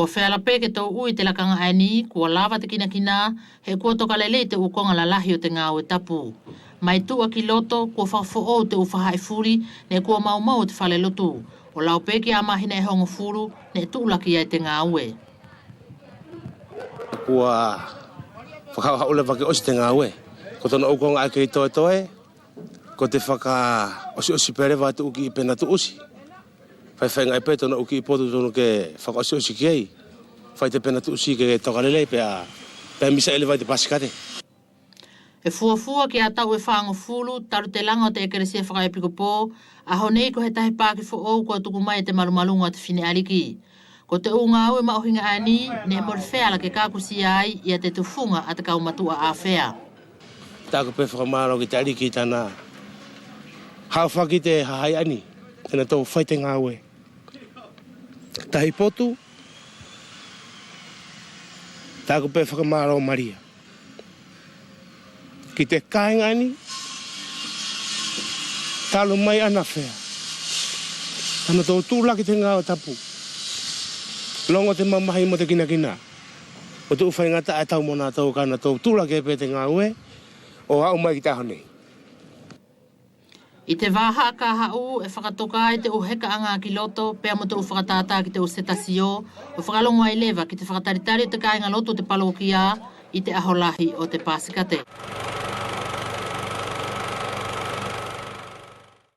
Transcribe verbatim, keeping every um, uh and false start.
Kua feala pe ke tou ui te lakaga ʻaeni, kua lava te kinakina, he kua toka lelei te ʻu koga lalahi ʻo te gaue tapu. Mai tuʻa ki loto, kua fakafoʻou te ʻu faʻahi fuli, neʻe kua maumau ʻo te fale lotu. ʻO lau pe ki ʻa mahina ʻe hogofulu, neʻe tuʻulaki ai te gaue. Kua fakahaʻuhaʻu leva ke ʻosi te gaue. Ko tona ʻu koga ʻae kei toetoe, ko te fakaʻosiʻosi pe leva te ʻu kiʻi pena tuʻusi. Faifaigaʻi pe tona ʻu kiʻi potu tonu ke fakaʻosiʻosi ki ai. Fai te pena tuʻusi ke toka lelei pea, pea misa ʻi leva ʻi te pasikate. ʻE fuafua ki ʻa taʻu ʻe fagofulu, talu te laga ʻo te ʻEkelesia Fakaʻepikopō, ʻaho nei ko he tahi paki foʻou kua tuku mai e te malumaluga ʻo te Fineʻaliki. Ko te ʻu gaue maʻuhiga ʻaeni, neʻe mole feala ke kakusia ai ia te tufuga ʻa te kau matuʻa ʻāfea. Taku pe fakamalo ki te ʻAliki tana haofaki te hahaʻi ʻaeni, tena tou fai te gaue. Tahi potu, taku pe fakamalo malie ki te kaiga ʻaeni, talu mai ʻanafea, tana tou tuʻulaki te gaue tapu. Logo te mamahi mo te kinakina ʻo te ʻu faigataʻa ʻe tau mo natou, ka natou tuʻulaki pe te gaue ʻo aʻu mai ki te ʻaho nei. ʻI te vaha ka haʻu ʻe fakatoka ai te ʻu hekaʻaga ki loto, pea mo te ʻu fakatātā ki te ʻu setasio, ʻo fakalogo ai leva ki te fakatalitali ʻo te kaiga lotu ʻo te palokia ʻi te ʻaho lahi ʻo te pasikate.